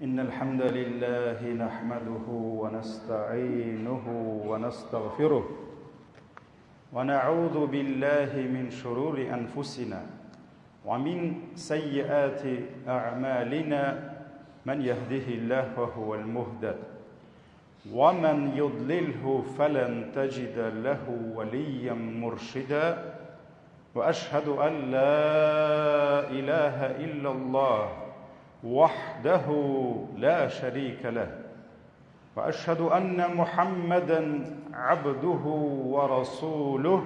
إن الحمد لله نحمده ونستعينه ونستغفره ونعوذ بالله من شرور أنفسنا ومن سيئات أعمالنا من يهده الله فهو المهتد ومن يضلله فلن تجد له وليا مرشدا واشهد ان لا اله الا الله وحده لا شريك له واشهد ان محمدا عبده ورسوله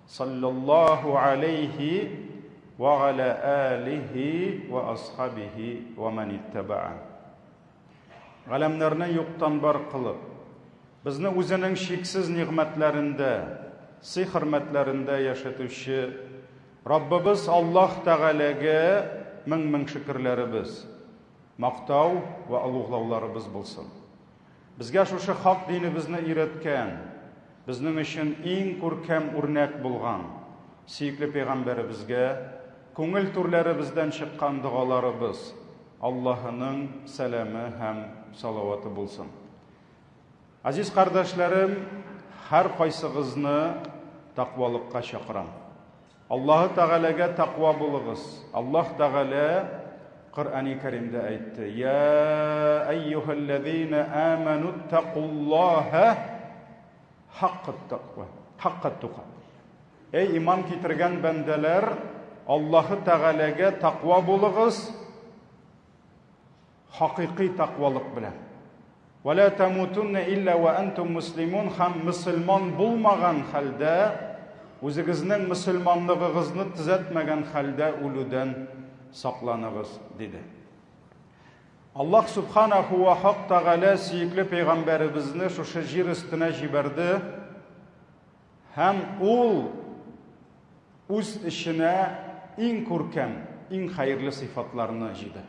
صلى الله عليه وعلى اله واصحابه ومن اتبعه Галәмнәрне юктан бар кылып, безне үзенең чиксез нигъмәтләрендә, сый-хөрмәтләрендә яшәтүче Раббыбыз Аллаһ Тәгаләгә мең-мең шөкерләребез, мактау вә олуглауларыбыз булсын. Безгә шушы хак динебезне өйрәткән, безнең өчен иң күркәм үрнәк булган сөекле пәйгамбәребезгә күңел түрләребездән чыккан догаларыбыз, Аллаһының сәламе һәм салаваты булсын. Азиз кардәшләрем, һәр кайсыгызны тәкъвалыкка чакырам. Аллаһы Тәгаләгә тәкъва булыгыз. Аллаһ Тәгалә Коръәни Кәримдә әйтте: "Я әйюһәлләзина аману тәкуллаһа хакка тәкъва, хакка тука". Эй иман китергән бәндәләр, Аллаһы Тәгаләгә тәкъва булыгыз, хакыйкый тәкъвалык белән. Ва ла тамутунна илля ва антум муслимун һәм мөселман булмаган хәлдә, үзегезнең мөселманлыгыгызны төзәтмәгән хәлдә үлүдән сакланыгыз, диде. Аллаһ Субханаху ва Хак Тәгалә сөекле пәйгамбәребезне шушы җир өстенә җибәрде һәм ул үз эченә иң күркәм, иң хәерле сыйфатларны җыйды.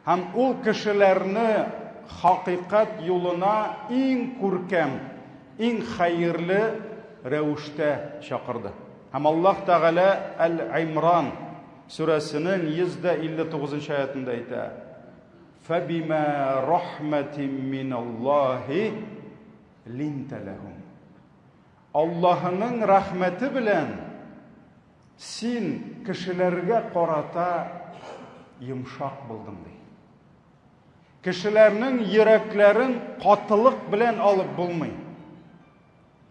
Һәм ул кешеләрне хакыйкать юлына иң күркәм, иң хәерле рәвештә чакырды. Һәм Аллаһ Тәгалә Әл-Имран сүрәсенең 159 аятында әйтә: "Фабима рахматин миналлаһи линта ләһум." Аллаһының рәхмәте белән Син кешеләргә карата йомшак булдың, ди. Кешеләрнең йөрәкләрен катылык белән алып булмый.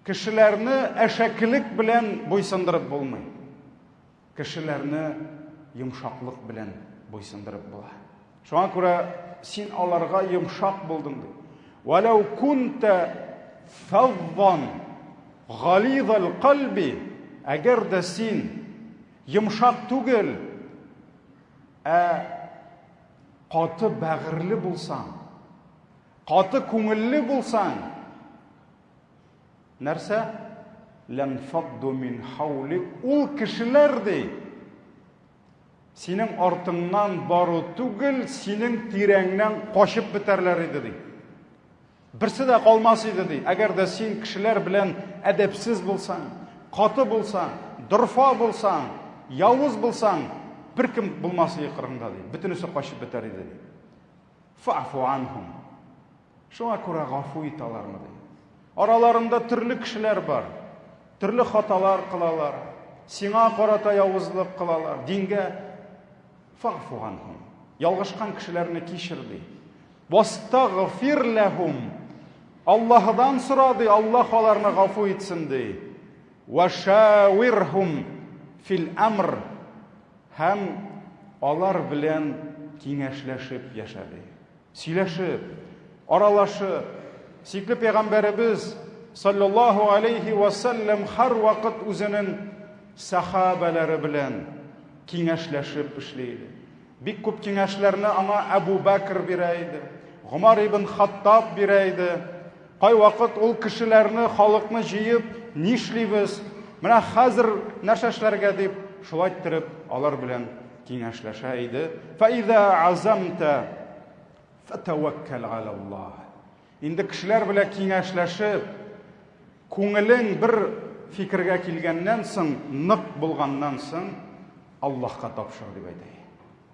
Кешеләрне әшәкелек белән буйсындырып булмый. Кешеләрне йомшаклык белән буйсындырып була. Шуңа күрә син аларга йомшак булдың ди. Валау кунта фаззан гализал кальби, әгәр дә син йомшак түгел, ә каты бәгырьле булсаң, каты күңелле булсаң, нәрсә? Ләнфадду мин хаулик, ул кешеләр ди, Синең артыңнан бару түгел, синең тирәңнән качып бетәрләр иде, ди. Берсе дә калмас иде, ди. Әгәр дә син кешеләр белән әдәпсез булсаң, каты булсаң, дорфа булсаң, явыз булсаң, беркем булмас иде кырыңда, ди. Бөтенесе качып бетәр иде, ди. Фафу анхум. Шуңа күрә гафу ит аларны, ди. Араларында төрле кешеләр бар. Төрле хаталар кылалар. Сиңа карата явызлык кылалар. Дингә фафу анхум. Ялгышкан кешеләрне кичер, ди. Вастагфир ләһум. Аллаһыдан сора, ди, Аллаһ аларны гафу итсен, ди. Вашавирхум фил амр. Һәм алар белән киңәшләшеп яшә, ди. Сөйләшеп, аралашып, сөекле пәйгамбәребез саллаллаһу алейхи ва саллям һәрвакыт үзенең сахабәләре белән киңәшләшеп эшли иде. Бик күп киңәшләрне аңа Әбу Бәкр бирә иде, Гомар ибн Хаттаб бирә иде. Кайвакыт ул кешеләрне, халыкны җыеп, нишлибез? Менә хәзер нәрсә эшләргә дип, шулай иттереп алар белән киңәшләшә иде. Фәизә азамта фәтәвәккәл галаллаһ. Инде кешеләр белән киңәшләшеп, күңелең бер фикергә килгәннән соң, нык булганнан соң, Аллаһка тапшыр дип әйтә.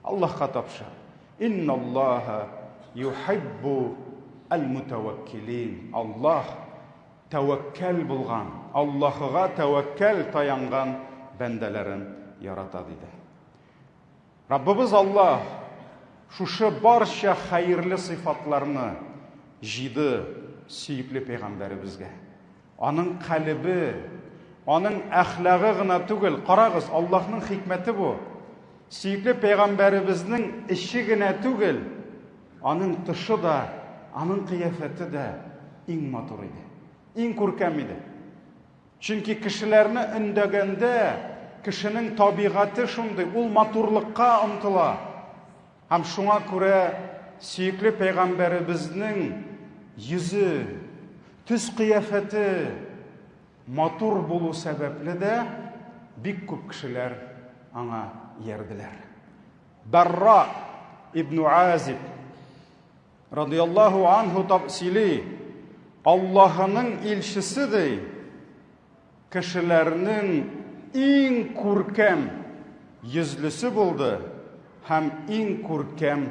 Аллаһка тапшыр. Инналлаһа юхиббу әл-мутәвәккилин. Аллаһ тәвәккәл булган, Аллаһыга тәвәккәл таянган бәндәләрен ярата, диде. Раббыбыз Аллаһ шушы барча хәерле сыйфатларны җыйды сөекле пәйгамбәребезгә. Аның калебе, аның әхлагы гына түгел, карагыз, Аллаһның хикмәте бу. Сөекле пәйгамбәребезнең эче генә түгел, аның тышы да, аның кыяфәте дә иң матур иде, иң күркәм иде. Чөнки кешеләрне өндәгәндә кешенең табигате шундый, ул матурлыкка омтыла. Һәм шуңа күрә сөекле пәйгамбәребезнең йөзе, төс-кыяфәте матур булу сәбәпле дә бик күп кешеләр аңа иярделәр. Барра ибн Азиб радияллаһу анһу сөйли, Аллаһының илчесе ди, кешеләрнең иң күркәм йөзлесе булды һәм иң күркәм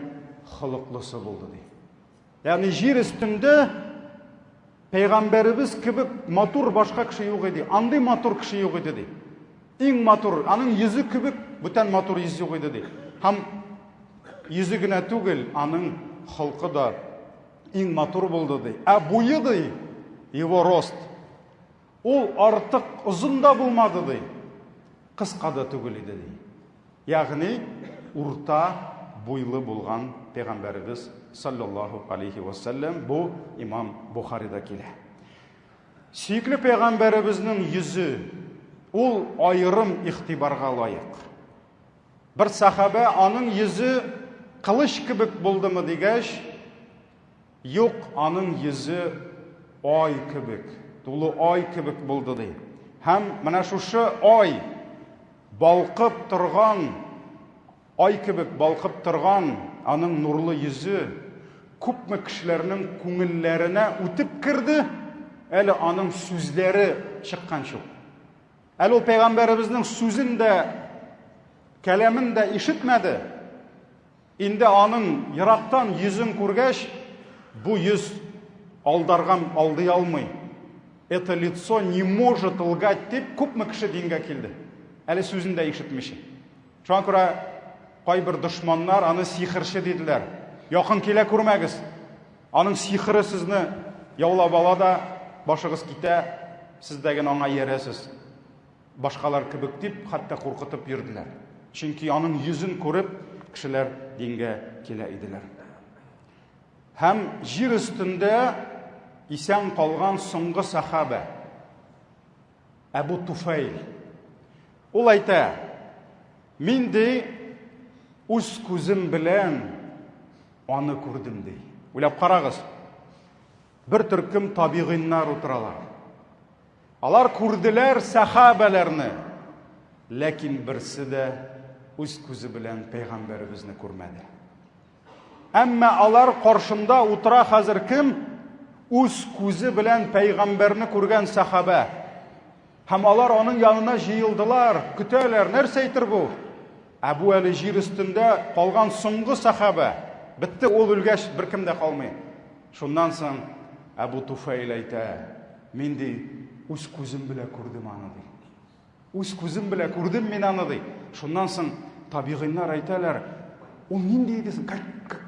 холыклысы булды ди. Ягъни җир өстендә пәйгамбәребез кебек матур башка кеше юк иде. Андый матур кеше юк иде ди. Иң матур, аның йөзе кебек бүтән матур йөз юк иде ди. Һәм йөзе генә түгел, аның холкы да иң матур булды ди. Ә буе ди, его рост. Ул артык озын да булмады ди. Кыска да түгел иде ди. Ягъни урта буйлы булган пәйгамбәребез саллаллаһу алейхи ва саллям, бу имам Бухарида килә. Сөекле пәйгамбәребезнең йөзе ул аерым игътибарга лаек. Бер сахабә аның йөзе кылыч кебек булдымы дигәч, юк, аның йөзе ай кебек, тулы ай кебек булды ди. Һәм менә шушы ай балкып торган, ай кебек балкып торган аның нурлы йөзе күпме кешеләрнең күңелләренә үтеп керде, әле аның сүзләре чыкканчы. Әле ул пәйгамбәребезнең сүзен дә, кәламен дә ишетмәде. Инде аның ерактан йөзен күргәч, бу йөз алдарган алдый алмый. Это лицо не может лгать дип күпме кеше дингә килде. Әле сүзен дә ишетмичә. Шуңа күрә кайбер дошманнар аны сихерче диделәр. Якын килә күрмәгез. Аның сихере сезне яулап ала да, башыгыз китә, сез дә генә аңа иярәсез. Башкалар кебек дип, хәтта куркытып йөрделәр. Чөнки аның йөзен күреп, кешеләр дингә килә иделәр. Һәм җир өстендә исән калган соңгы сахабә Әбу Туфайл. Ул әйтә, мин ди үз күзем белән аны күрдем ди. Уйлап карагыз. Бер төркем табигыйннар утыралар. Алар күрделәр сәхабәләрне, ләкин берсе дә үз күзе белән пәйгамбәребезне күрмәде. Әмма алар каршында утыра хәзер кем? Үз күзе белән пәйгамбәрне күргән сәхабә. Һәм алар аның янына җыелдылар, көтәләр, нәрсә әйтер бу? Ә бу әле җир өстендә калган соңгы сәхабә. Бетте, ул үлгәч, беркем дә калмый. Шуннан соң Әбу Туфайл әйтә, мин ди, үз күзем белән күрдем аны ди. Үз күзем белән күрдем мин аны ди. Шуннан соң табигыйннар әйтәләр, ул нинди иде соң?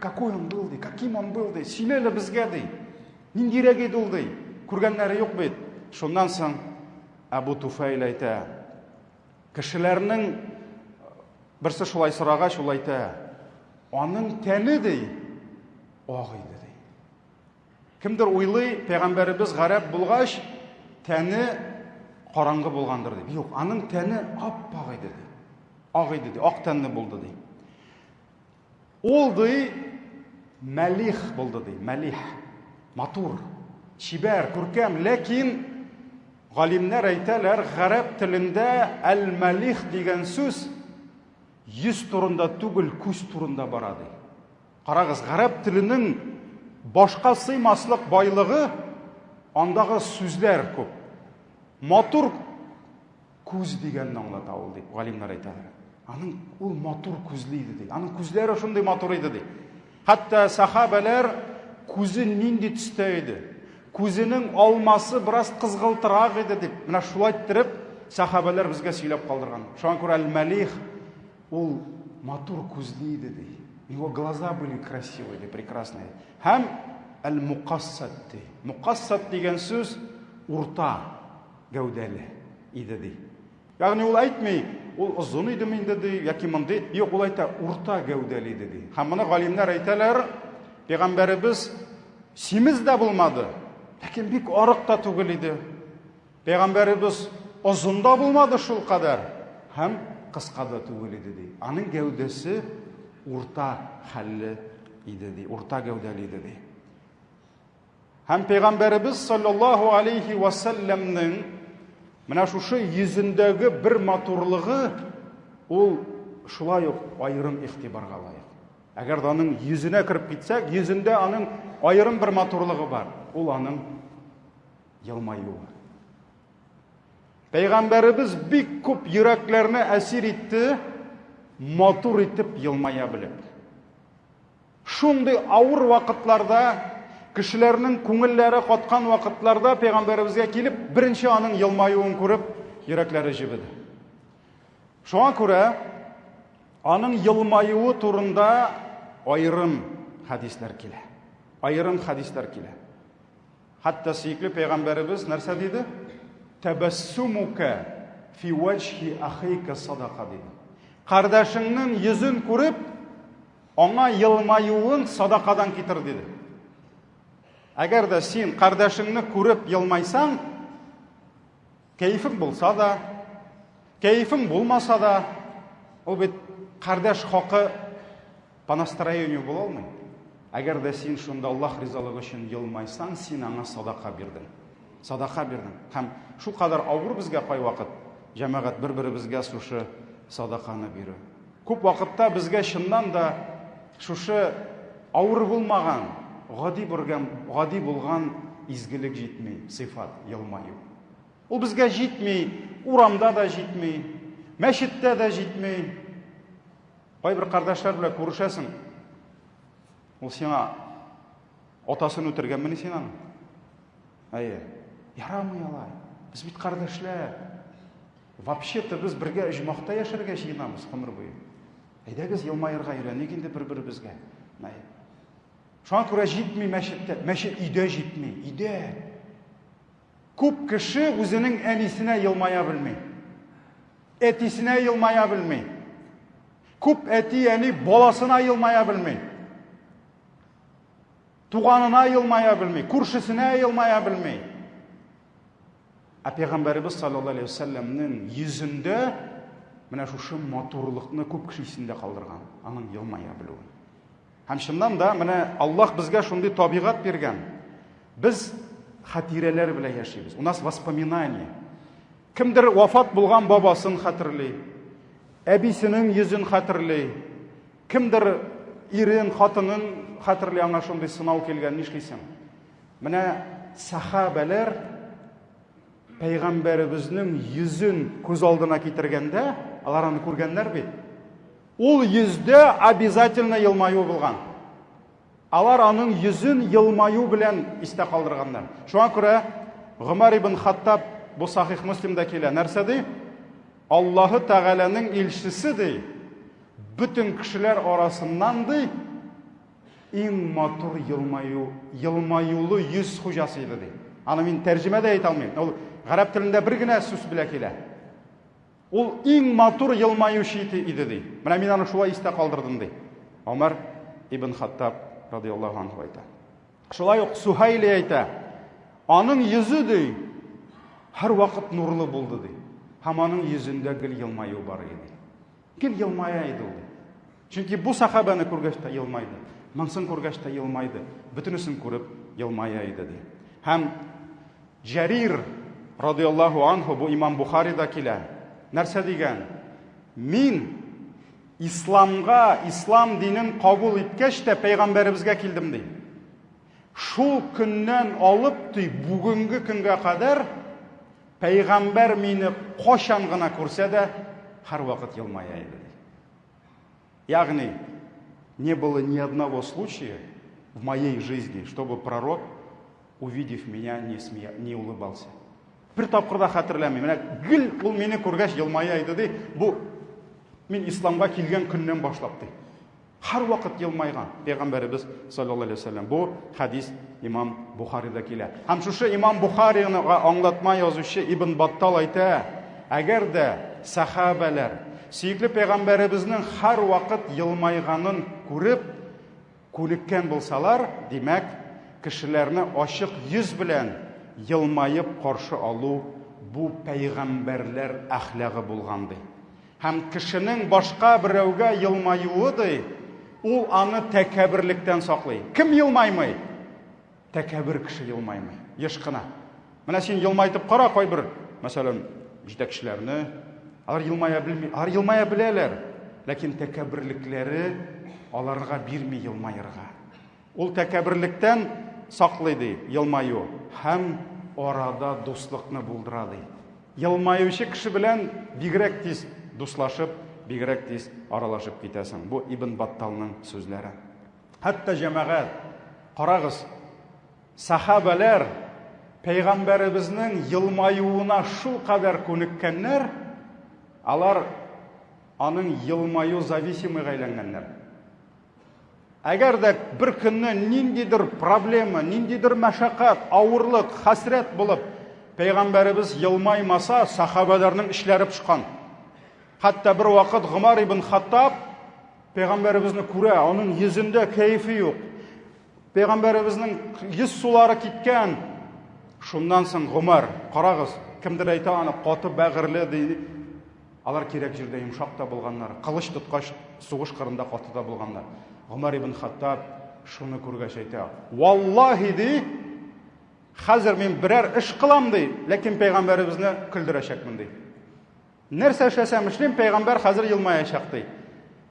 Какой он был ди? Каким он был ди? Сөйлә әле безгә ди. Ниндирәк иде ул ди? Күргәннәре юк бит. Шуннан соң Әбу Туфайл әйтә, кешеләрнең берсе шулай сорагач, ул әйтә, аның тәне ди, ак иде ди. Кемдер уйлый, пәйгамбәребез гарәп булгач, тәне караңгы булгандыр дип. Юк, аның тәне ап-ак иде ди. Ак иде ди, ак тәнле булды ди. Ул ди мәлих булды ди, мәлих. Матур, чибәр, күркәм, ләкин галимнәр әйтәләр, гарәп телендә әл-мәлих дигән сүз йөз турында түгел, күз турында бара ди. Карагыз, гарәп теленең башка сыймаслык байлыгы андагы сүзләр күп. Матур күз дигәнне аңлата ул дип галимнәр әйтәләр. Аның ул матур күзле иде ди. Аның күзләре шундый матур иде ди. Хәтта сахабәләр күзе нинди төстә иде, күзенең алмасы бераз кызгылтырак иде дип, менә шулай иттереп сахабәләр безгә сөйләп калдырган. Шуңа күрә Әл-Мәлих ул матур күзле иде ди. Его глаза были красивые, ди, прекрасные. Һәм Әл-Мукассат ди. Мукассат дигән сүз урта гәүдәле иде ди. Ягъни ул әйтми, ул озын идеме инде ди, яки мондый. Юк, ул әйтә, урта гәүдәле иде ди. Һәм моны галимнәр әйтәләр, пәйгамбәребез симез дә булмады, ләкин бик арык та түгел иде. Пәйгамбәребез озын да булмады шул кадәр һәм кыска да түгел иде ди. Аның гәүдәсе урта хәлле иде ди, урта гәүдәле иде ди. Һәм пәйгамбәребез саллаллаһу алейхи ва сәлләмнең менә шушы йөзендәге бер матурлыгы ул шулай ук аерым игътибарга лаек. Әгәр дә аның йөзенә кереп китсәк, йөзендә аның аерым бер матурлыгы бар. Ул аның елмаюы. Пәйгамбәребез бик күп йөрәкләрне әсир итте, матур итеп елмая белеп. Шундый авыр вакытларда, кешеләрнең күңелләре каткан вакытларда пәйгамбәребезгә килеп, беренче аның елмаюын күреп, йөрәкләре җебеде. Шуңа күрә аның елмаюы турында аерым хәдисләр килә. Аерым хәдисләр килә. Хәтта сөекле пәйгамбәребез нәрсә диде? Тәбәссумука фи вәҗһи ахика садака диде. Кардәшеңнең йөзен күреп, Аңа елмаюын садакадан китер, диде. Әгәр дә син кардәшеңне күреп елмайсаң, кәефең булса да, кәефең булмаса да, ул бит кардәш хакы по настроению була алмый. Әгәр дә син шунда Аллаһ ризалыгы өчен елмайсаң, син аңа садака бирдең. Садака бирдең. Һәм шул кадәр авыр безгә кайвакыт җәмәгать бер-беребезгә шушы садаканы бирү. Күп вакытта безгә чыннан да шушы авыр булмаган, гади бергән, гади булган изгелек җитми, сыйфат, елмаю. Ул безгә җитми, урамда да җитми, мәчеттә дә җитми. Кайбер кардәшләр белән күрешәсең, ул сиңа атасын үтергәнмени син аның? Әйе. Ярамый алай. Без бит кардәшләр. Вообще-то без бергә оҗмахта яшәргә җыенабыз гомер буе. Әйдәгез елмаерга өйрәник инде бер-беребезгә. Шуңа күрә җитми мәчеттә, мәчет өйдә җитми, өйдә. Күп кеше үзенең әнисенә елмая белми. Әтисенә елмая белми. Күп әти-әни баласына елмая белми. Туганына елмая белми, күршесенә елмая белми. Ә пәйгамбәребез саллаллаһу алейһи вәсәлләмнең йөзендә менә шушы матурлыкны күп кеше исендә калдырган, аның елмая белүе. Һәм чыннан да менә Аллаһ безгә шундый табигать биргән. Без хатирәләр белән яшибез. У нас воспоминания. Кемдер вафат булган бабасын хәтерли, әбисенең йөзен хәтерли, кемдер ирен, хатынын хәтерли, аңа шундый сынау килгән, нишлисең? Менә сәхабәләр пәйгамбәребезнең йөзен күз алдына китергәндә, алар аны күргәннәр бит. Ул йөздә обязательно елмаю булган. Алар аның йөзен елмаю белән истә калдырганнар. Шуңа күрә Гомәр ибн Хаттаб бу Сахих Муслимда килә. Нәрсә ди? Аллаһы Тәгаләнең илчесе ди, бөтен кешеләр арасыннан ди, Иң матур елмаю, елмаюлы йөз хуҗасы иде ди. Аны мин тәрҗемә дә әйтә алмыйм. Ул гарәп телендә бер генә сүз белә килә. Ул иң матур елмаючы иде ди. Менә мин аны шулай истә калдырдым ди. Омар ибн Хаттаб радиаллаһу анху әйтә. Шулай ук Сухайли әйтә. Аның йөзе ди һәрвакыт нурлы булды ди. Һәм аның йөзендә гел елмаю бар иде. Гел елмая иде ул. Чөнки бу сахабәне күргәч тә елмайды, монсын күргәч тә елмайды, бөтенесен күреп елмая иде ди. Һәм Җәрир радиаллаһу анху бу имам Бухарида килә. Нәрсә дигән? Мин исламга, ислам динен кабул иткәч тә пәйгамбәребезгә килдем ди. Шул көннән алып ди бүгенге көнгә кадәр пәйгамбәр мине кайчан гына күрсә дә, һәрвакыт елмая иде ди. Ягъни, Не было ни одного случая в моей жизни, чтобы пророк, увидев меня, не, смея, не улыбался. Бер тапкыр да хәтерләмим. Менә гел ул мине күргәч елмая иде ди. Бу мин исламга килгән көннән башлап ди. Һәрвакыт елмайган пәйгамбәребез саллаллаһу алейһи вәсәлләм. Бу хадис имам Бухарида килә. Һәм шушы имам Бухарины аңлатма язучы Ибн Баттал әйтә, әгәр дә сахабәләр сөекле пәйгамбәребезнең һәрвакыт елмайганын күреп, күнеккән булсалар, димәк, кешеләрне ачык йөз белән елмаеп каршы алу бу пәйгамбәрләр әхлагы булган ди. Һәм кешенең башка берәүгә елмаюы ди, ул аны тәкәбберлектән саклый. Кем елмаймый? Тәкәббер кеше елмаймый. Еш кына. Менә син елмайтып кара кайбер, мәсәлән, җитәкчеләрне, алар елмая белми, алар елмая беләләр, ләкин тәкәбберлекләре аларга бирми елмаерга. Ул тәкәбберлектән саклый ди елмаю һәм арада дуслыкны булдыра ди. Елмаючы кеше белән бигрәк тиз дуслашып, бигрәк тиз аралашып китәсең. Бу Ибн Батталның сүзләре. Хәтта җәмәгать, карагыз, сахабәләр пәйгамбәребезнең елмаюына шул кадәр күнеккәннәр, алар аның елмаю зависимыйга әйләнгәннәр. Әгәр дә бер көнне ниндидер проблема, ниндидер мәшәкать, авырлык, хәсрәт булып, пәйгамбәребез елмаймаса, сахабәләрнең эшләре пошкан. Хәтта бер вакыт Гомар ибн Хаттаб пәйгамбәребезне күрә, аның йөзендә кәефе юк. Пәйгамбәребезнең йөз сулары киткән. Шуннан соң Гомар, карагыз, кемдер әйтә аны каты бәгырьле ди. Алар кирәк җирдә йомшак та булганнар, кылыч тоткач, сугыш кырында каты да булганнар. Гомәр ибн Хаттаб шуны күргәч әйтә: "Валлаһи ди, хәзер мин берәр эш кылам ди, ләкин пәйгамбәребезне көлдерәчәкмен ди. Нәрсә эшләсәм эшлим, пәйгамбәр хәзер елмаячак ди.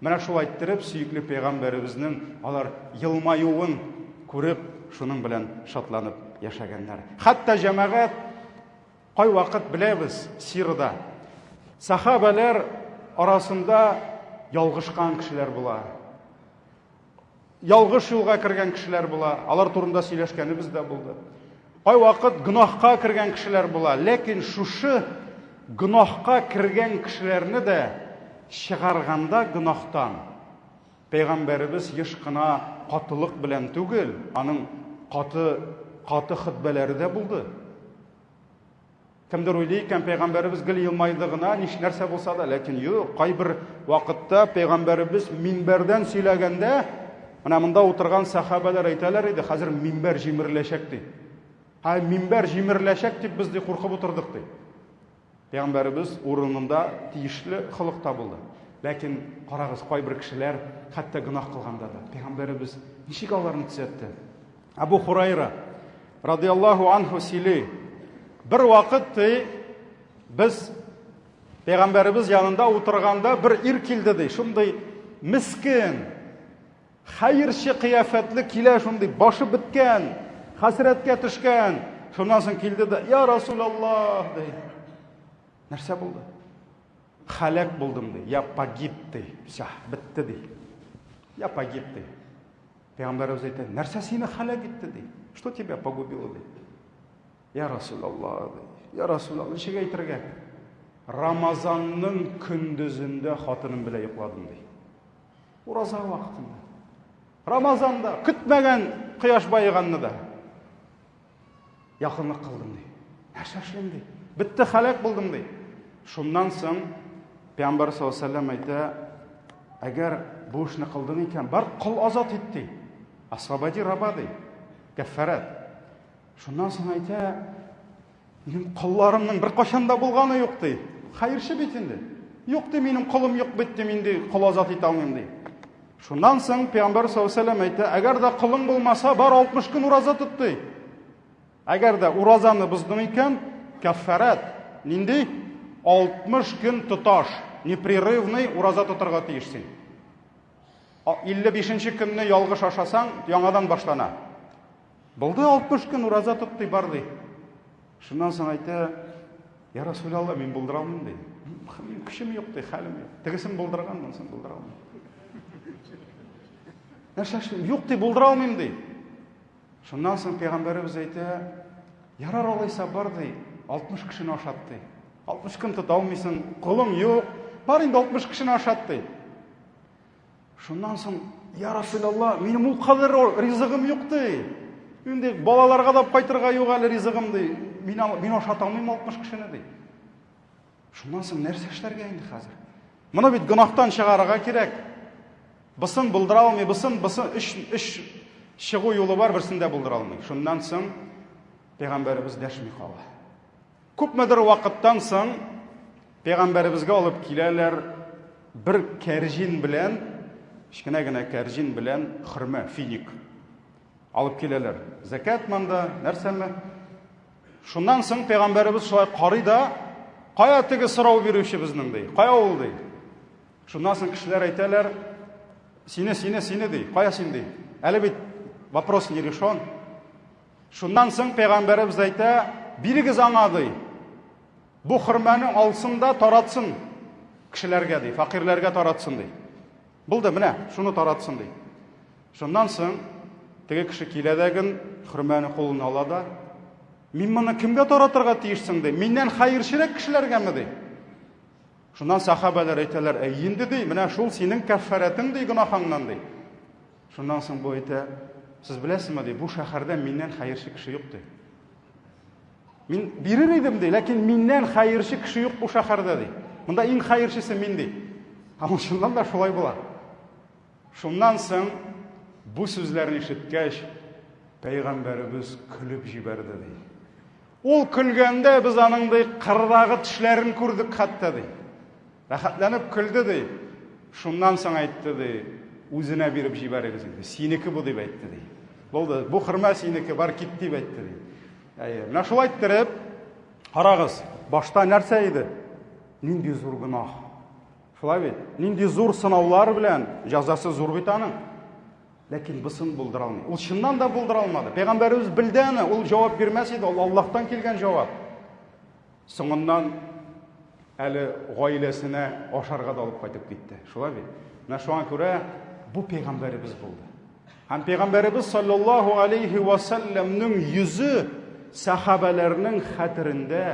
Менә шулай иттереп, сөекле пәйгамбәребезнең алар елмаюын күреп, шуның белән шатланып яшәгәннәр. Хәтта җәмәгать Кайвакыт беләбез, сирада сахабәләр арасында ялгышкан кешеләр була. Ялгыш юлга кергән кешеләр була. Алар турында сөйләшкәнебез дә булды. Кайвакыт гөнаһка кергән кешеләр була. Ләкин шушы гөнаһка кергән кешеләрне дә чыгарганда гөнаһтан Пәйгамбәребез еш кына катылык белән түгел, аның каты каты хөтбәләре дә булды. Кемдер уйлый икән, пәйгамбәребез гел елмайды гына, нич нәрсә булса да, ләкин юк, кайбер вакытта пәйгамбәребез минбәрдән сөйләгәндә, менә монда утырган сәхабәләр әйтәләр иде, хәзер минбәр җимереләчәк ди. Һә, минбәр җимереләчәк дип без ди куркып утырдык ди. Пәйгамбәребез урынында тиешле холыкта булды. Ләкин карагыз, кайбер кешеләр хәтта гөнаһ кылганда да пәйгамбәребез ничек аларны төзәтте? Абу Хурайра радиаллаһу анху сөйли. Бер вакыт ди, без пәйгамбәребез янында утырганда бер ир килде ди, шундый мискен, хәерче кыяфәтле килә, шундый башы беткән, хәсрәткә төшкән. Шуннан соң килде дә, я Расулаллаһ ди. Нәрсә булды? Халәк булдым ди. Я погиб ди. Всё, бетте ди. Я погиб ди. Пәйгамбәребез әйтә, нәрсә сине халәк итте ди? Что тебя погубило ди? Я Расулаллах ди. Я Расулаллах, ничек әйтергә? Рамазанның көндезендә хатыным белән йокладым ди. Ураза вакытында. Рамазанда көтмәгән кояш баеганны да. Якынлык кылдым ди. Нәрсә эшлим ди. Бетте, халәк булдым ди. Шуннан соң Пәйгамбәр саллаллаһу алейһи әйтә, әгәр бу эшне кылдың икән, бар кол азат ит ди. Освободи раба ди. Кәффәрәт. Шуннан соң әйтә, минем колларымның бер кашан да булганы юк ди. Хәерче бит инде. Юк ди, минем колым юк бит ди, мин ди, кол азат итә алмыйм ди. Шуннан соң Пәйгамбәр саллаллаһу алейһи әйтә, әгәр дә колың булмаса, бар 60 көн ураза тот ди. Әгәр дә уразаны боздың икән, кәффәрәт нинди? 60 көн тоташ, непрерывный ураза тотарга тиеш син. 55 нче көнне ялгыш ашасаң, яңадан башлана. Булды 60 көн ураза тот ди, бар ди. Шуннан соң әйтә, Я Расулалла, мин булдыра алмыйм ди. Минем көчем юк ди, хәлем юк. Тегесен булдырган, монысын булдыра алмыйм. Нәрсә эшлим? Юк ди, булдыра алмыйм ди. Шуннан соң пәйгамбәребез әйтә, ярар алайса бар ди, 60 кешене ашат ди. 60 көн тота алмыйсың, колың юк, бар инде 60 кешене ашат ди. Шуннан соң, я Расулалла, минем ул кадәр ризыгым юк ди. Инде балаларга да кайтырга юк әле ризыгым ди. Мин мин ашата алмыйм 60 кешене ди. Шуннан соң нәрсә эшләргә инде хәзер? Моны бит гөнаһтан чыгарырга кирәк. Бысын булдыра алмый, бысын, бысын өч өч чыгу юлы бар, берсен дә булдыра алмый. Шуннан соң пәйгамбәребез дәшми кала. Күпмедер вакыттан соң пәйгамбәребезгә алып киләләр бер кәрҗин белән, кечкенә генә кәрҗин белән хөрмә, финик. Алып киләләр. Зәкәт монда, нәрсәме? Шуннан соң пәйгамбәребез шулай карый да, кая теге сорау бирүче безнең ди? Кая ул ди? Шуннан соң кешеләр әйтәләр, сине, сине, сине ди. Кая син ди? Әле бит вопрос не решен. Шуннан соң пәйгамбәребез әйтә, бирегез аңа ди. Бу хөрмәне алсын да таратсын кешеләргә ди, факирләргә таратсын ди. Булды, менә, шуны таратсын ди. Шуннан соң теге кеше килә дә ген хөрмәне кулына ала да, мин моны кемгә таратырга тиешсең ди? Миннән хәерчерәк кешеләргәме ди? Шуннан сахабәләр әйтәләр, әй инде ди, менә шул синең кәффәрәтең ди гөнаһыңнан ди. Шуннан соң бу әйтә, сез беләсезме ди, бу шәһәрдә миннән хәерче кеше юк ди. Мин бирер идем ди, ләкин миннән хәерче кеше юк бу шәһәрдә ди. Монда иң хәерчесе мин ди. Һәм ул чыннан да шулай була. Шуннан соң бу сүзләрне ишеткәч, пәйгамбәребез көлеп җибәрде ди. Ул көлгәндә без аның ди кырдагы тешләрен күрдек хәтта ди. Рәхәтләнеп көлде ди. Шуннан соң әйтте ди, үзенә биреп җибәрегез инде. Синеке бу дип әйтте ди. Булды, бу хөрмә синеке, бар кит дип әйтте ди. Әйе, менә шулай иттереп, карагыз, башта нәрсә иде? Нинди зур гөнаһ. Шулай бит? Нинди зур сынаулар белән, җәзасы зур бит аның. Ләкин бусын булдыра алмый. Ул чыннан да булдыра алмады. Пәйгамбәребез белде аны, ул җавап бирмәс иде, ул Аллаһтан килгән җавап. Соңыннан әле гаиләсенә ашарга да алып кайтып китте. Шулай бит? Менә шуңа күрә бу пәйгамбәребез булды. Һәм пәйгамбәребез саллаллаһу алейхи ва саллямның йөзе сахабәләрнең хәтерендә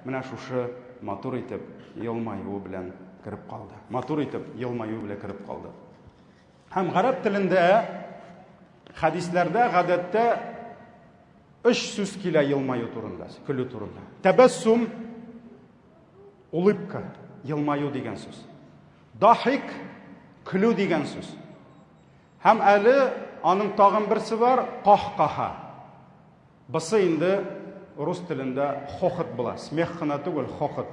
менә шушы матур итеп елмаюы белән кереп калды. Матур итеп елмаюы белән кереп калды. Һәм гарәп телендә хәдисләрдә гадәттә өч сүз килә елмаю турында, көлү турында. Тәбәссум улыбка, елмаю дигән сүз. Дахик көлү дигән сүз. Һәм әле аның тагын берсе бар, кахкаха. Бысы инде рус телендә хохот була, смех кына түгел, хохот.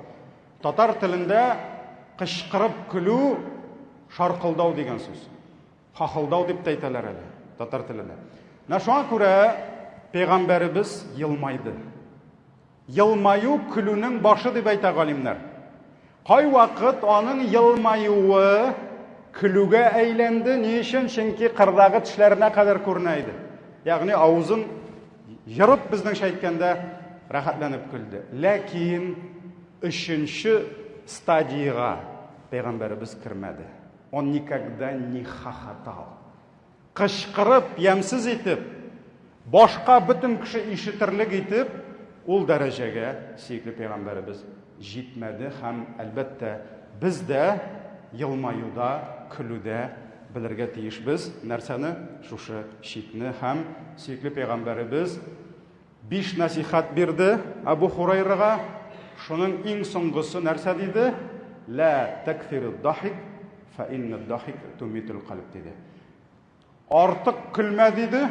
Татар телендә кычкырып көлү, шаркылдау дигән сүз. Хахылдау дип тә әйтәләр әле татар телендә. Менә шуңа күрә пәйгамбәребез елмайды. Елмаю көлүнең башы дип әйтә галимнәр. Кайвакыт аның елмаюы көлүгә әйләнде. Ни өчен? Чөнки кырдагы тешләренә кадәр күренә иде. Ягъни авызын ерып, безнеңчә әйткәндә, рәхәтләнеп көлде. Ләкин өченче стадиягә пәйгамбәребез кермәде. Он никогда не хохотал. Кычкырып, ямьсез итеп, башка бөтен кеше ишетерлек итеп, ул дәрәҗәгә сөекле пәйгамбәребез җитмәде һәм, әлбәттә, без дә елмаюда, көлүдә белергә тиешбез нәрсәне? Шушы чикне һәм сөекле пәйгамбәребез биш нәсихәт бирде Әбу Хурайрага. Шуның иң соңгысы нәрсә диде? Лә тәкфиру дахик, фә инна дахик тумитул кальб диде. Артык көлмә диде,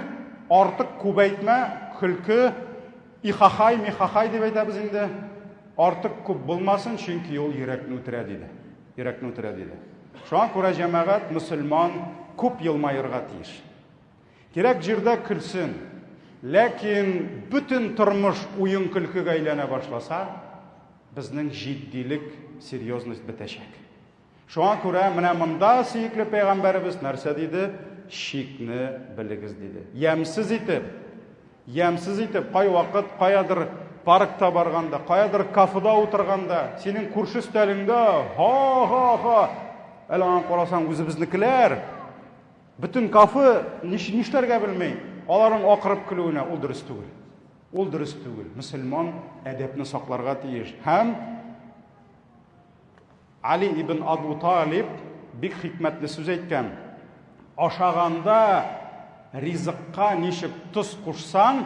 артык күбәйтмә, көлке, ихахай, михахай дип әйтәбез инде. Артык күп булмасын, чөнки ул йөрәкне үтерә диде. Йөрәкне үтерә диде. Шуңа күрә җәмәгать мөселман күп елмаерга тиеш. Кирәк җирдә көлсен. Ләкин бөтен тормыш уен-көлкегә әйләнә башласа, безнең җитдилек, серьезность бетәчәк. Шуңа күрә менә монда сөекле пәйгамбәребез нәрсә диде? Чикне белегез диде. Ямьсез итеп, ямьсез итеп, кайвакыт каядыр паркта барганда, каядыр кафеда утырганда, синең күрше өстәлеңдә ха-ха-ха, әле аңа карасаң үзебезнекеләр. Бөтен кафе нишләргә белми, аларның акырып көлүенә ул дөрес түгел. Ул дөрес түгел. Мөселман әдәпне сакларга тиеш. Һәм Али ибн Абу Талиб бик хикмәтле сүз әйткән. Ашаганда ризыкка ничек тоз кушсаң,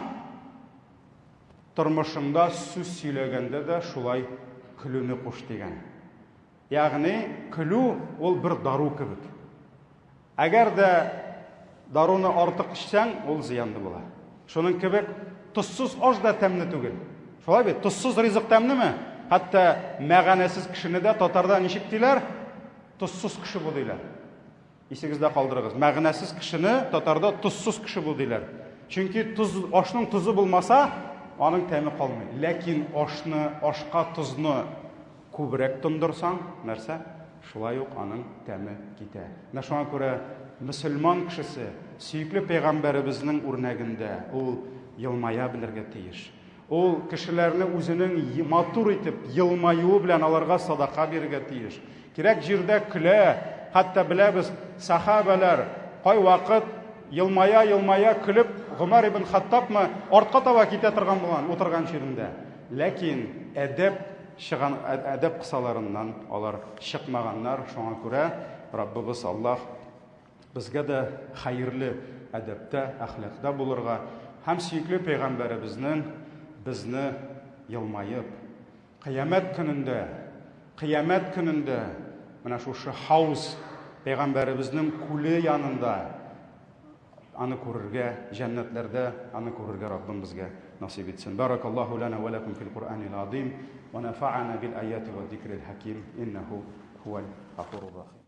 тормышыңда сүз сөйләгәндә дә шулай көлүне куш дигән. Ягъни көлү ул бер дару кебек. Әгәр дә даруны артык эчсәң, ул зыянлы була. Шуның кебек тозсыз аш да тәмле түгел. Шулай бит, тозсыз ризык тәмлеме? Хәтта мәганәсез кешене дә татарда ничек диләр? Тозсыз кеше бу диләр. Исегездә калдырыгыз. Мәгънәсез кешене татарда тозсыз кеше бу диләр. Чөнки тоз, ашның тозы булмаса, аның тәме калмый. Ләкин ашны, ашка тозны күбрәк тондырсаң, нәрсә? Шулай ук аның тәме китә. Менә шуңа күрә мөселман кешесе сөекле пәйгамбәребезнең үрнәгендә ул елмая белергә тиеш. Ул кешеләрне үзенең матур итеп елмаюы белән аларга садака бирергә тиеш. Кирәк җирдә көлә, хәтта беләбез, сахабәләр кайвакыт елмая-елмая көлеп Гомәр ибн Хаттабмы артка таба китә торган булган утырган җирендә. Ләкин әдәп чыган әдәп кысаларыннан алар чыкмаганнар. Шуңа күрә Раббыбыз Аллаһ Безгә дә хәерле әдәптә, әхлакта булырга һәм сөекле пәйгамбәребезнең безне елмаеп, кыямәт көнендә, кыямәт көнендә менә шушы хауз, пәйгамбәребезнең күле янында аны күрергә, җәннәтләрдә аны күрергә Раббым безгә насыйп итсен. Баракаллаһу лана ва лакум фил Куръанил азим ва нафа'ана бил аяти ва зикрил хаким иннаху хуал гафурур рахим.